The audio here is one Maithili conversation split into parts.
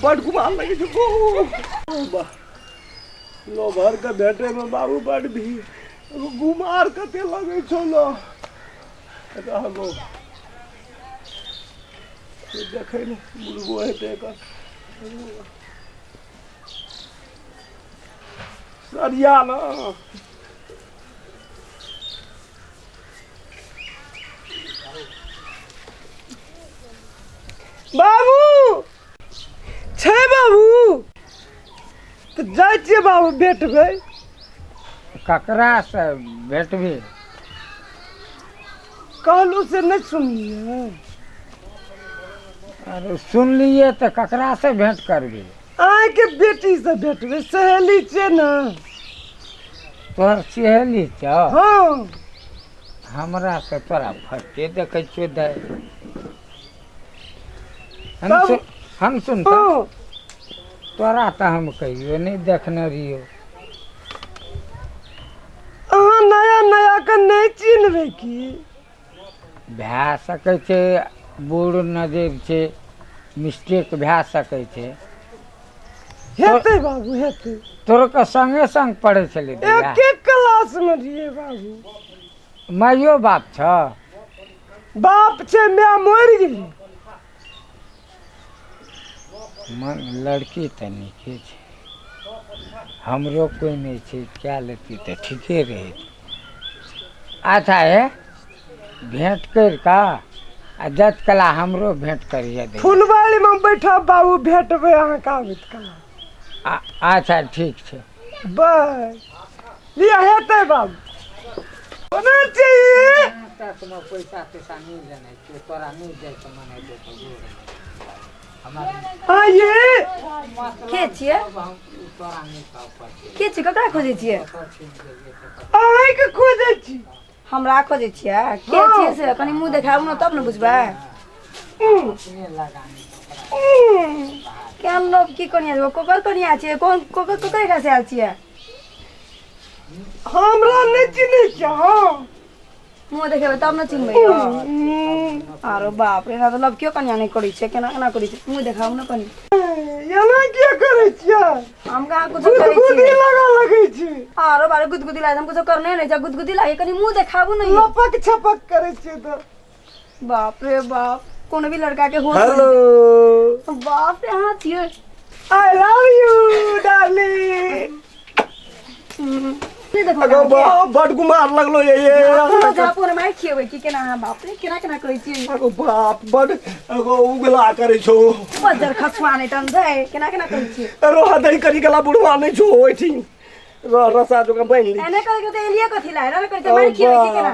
बड गुमार लगै छै गो। वाह, लोभर के भेटे में बाबू बड भीड़, गुमार कते लगै छौ न। रह गो, देखै ने बुढ़बो हेतै एकर सरिया न। बाबू छै बाबू, तऽ जाइ छियै बाबू, भेटबै। ककरासँ भेटबही? कहलहुँ से नहि सुनलियै? अरे सुनलियै, तऽ ककरासँ भेंट करबही? अहाँके बेटीसँ भेटबै, सहेली छियै ने। तोहर सहेली छौ? हँ। हमरा तऽ तोरा फर्स्टे देखै छियौ दाइ। हम तब- हम सुन तऽ, हँ। तोरा तऽ हम कहियो नहि देखने रहियौ। अहाँ नया नया के नहि चिन्हबै की? भए सकै छै, बूढ़ नजरि छै, मिस्टेक भए सकै छै। हेतै बाबू, हेतै। तोरो के संगे संग पढ़ै छलै दैया? एक एक क्लास मे रहियै बाबू। माइयो बाप छ? बाप छै, माय मरि गेलै। मन लड़की तऽ नीके छै, हमरो कोइ नहि छै, कए लेती तऽ ठीके रहै। अच्छा हे, भेँट करि कऽ आ जत कला हमरो भेँट करिहे दै। फुलबाड़ी मे बैठब बाबू, भेटबै अहाँके आबैत कला। अच्छा ठीक छै। बस लिअ, हेतै बाबू, कोना चाहिए। पैसा तैसा नहि लेनाइ छियौ, तोरा नहि जाइके मन हेतौ तऽ जो। आइए। के छियै? के छियै? ककरा खोजै छियै? अहाँके खोजै छी। हमरा खोजै छियै? के छियै से कनि मुँह देखाबू ने, तब ने बुझबै। केहन लोक की कनिया छै? ककर कनिया छियै? कोन ककर ककर एहिठाम से आयल छियै? हमरा नहि चिन्है छियै अहाँ? मुँह देखेबै तब ने चिन्हबै यौ। आरो बाप रे, एना तऽ लव केओ कनिया नहि करै छै। केना केना करै छै? मुँह देखाउ ने कनि। एना किया करै छियै? हम कहाँ कुछो करै गुदगुदी छियै? लगा लगै छै। आरो बारे गुदगुदी लागे? हम कुछो करने नहि छै, गुदगुदी लागे? कनि मुँह देखाबू ने यौ। लपक छपक करै छियै तऽ। बाप रे बाप, कोनो भी लड़का के होश। हेलो। बाप रे, अहाँ छियै? I love you darling. नहि देखो। अगो बाप, बड गुमार लगलो ये ये। झापो ने मारि खियेबै की केना अहाँ? बाप रे, केना केना करै छियै? अगो बाप, बड अगो उगला करै छौ। बज्जर खसुआ नहि तन धै, केना केना करै छियै? रह दही करी गला बुढ़वा नहि छौ ओहिठिन, रह रसा जोका बान्हि ली। एने करै के तऽ एलियै कथी लाए? एना करै छियै, मारि खियेबै की केना?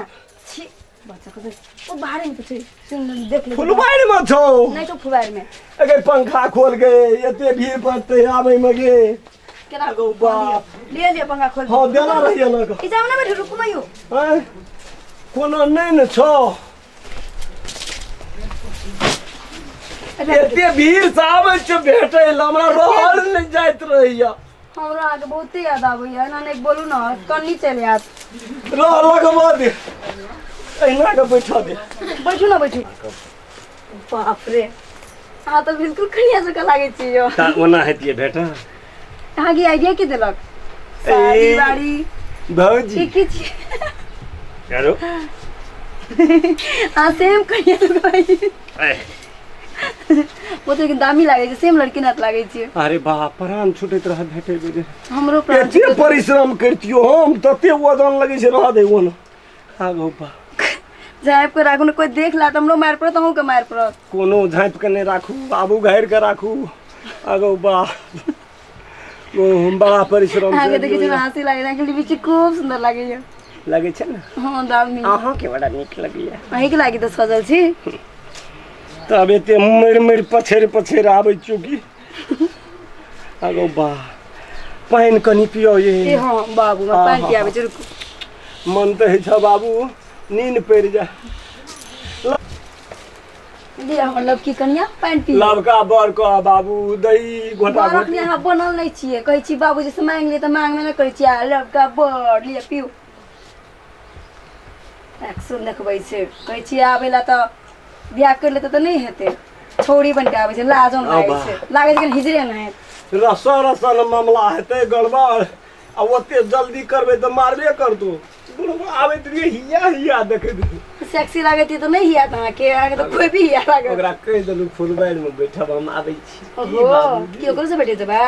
छी बच्चा के, ओ बाहरे में छै, सुन ले, देख ले। फुलबाड़ी में छौ? नहि तो फुलबाड़ी में। अगे पंखा खोल गे, एते भीड़ पड़तै आबै में गे। केना? अगो बाप। लिए लिए, पंखा खोल। हँ, देना रहिए लग। ई जाउ ने, बैठू, रुकू ने यौ। आँय, कोनो नहि ने छौ। एते भीड़ से आबै छै भेटै लए, हमरा रहल नहि जाइत रहैया। हमरा अहाँके बहुते याद आबैया, एना नहि बोलू ने, कन्नी चलि आयत। रह लगबा दे, एहिना के बैठा दे। बैठू ने, बैठू। बाप रे, अहाँ तऽ बिल्कुल कनिया जकाँ लागै छी यौ। तऽ ओना हेतियै भेट। अहाँके आइडिया के देलक? साड़ी बाड़ी भौजी की की छी? आरो। अहाँ सेम कनिया जकाँ। ओ तऽ दामी लागै छै, सेम लड़की नाथ लागै छै। अरे बाप, प्राण छूटैत रहत भेटै बेर। हमरो प्राण एते छूटैत। परिश्रम करतियो हम, तते वजन लगै छै। रह दे ओना, आगो बा। झाँपि कऽ राखू ने, कोइ देख ला तऽ हमरो मारि पड़त, अहूँके मारि पड़त। कोनो झाँपि के नहि राखू, आबू घारि के राखू। आगो बा, ओ हम बड़ा परिश्रम अहाँके देखै छी हँसी लागै, अहाँके लिपस्टिक खूब सुन्दर लागैया। लगै छै ने? हँ, दामी। अहाँके बड़ा नीक लगैया। अहीँके लागि तऽ सजल छी। तब एते मरि मरि पछेर पछेर आबै छियौ की। आगो बा, पानि कनि पियो ए। ये। हँ बाबू, हमरा पानि पियाबै छै, रुकू। मन तऽ होइ छ बाबू नींद पड़ि जाय। लिअ हमर लवकी कनिया, पानि पी। लवका बर कह बाबू, दही घोटा। बर अखनी अहाँ बनल नहि छियै। कहै छी बाबूजी से मांगि लिअ तऽ मांगबे नहि करै छियै। आ लवका बर, लिअ पीउ। एक्शन देखबै छै। कहै छियै आबै लए तऽ बियाह करि लेतै तऽ नहि हेतै। छौड़ी बन के आबै छै, लाजो नहि लागै छै, लागै छै कि हिजरे नहि। रसा रसा ने मामला हेतै गड़बड़, आ ओते जल्दी करबै तऽ मारबे करतौ। बुढ़बा आबैत रहियै, हिया हिया देखैत रहियै। सेक्सी लागैत तऽ नहि हिया अहाँके, अहाँके तऽ कोइ भी हिया लागत। ओकरा कहि देलहुँ फुलबाड़िमे बैठब, हम आबै छी। ओहो, की ओकरो से बैठे जेबै?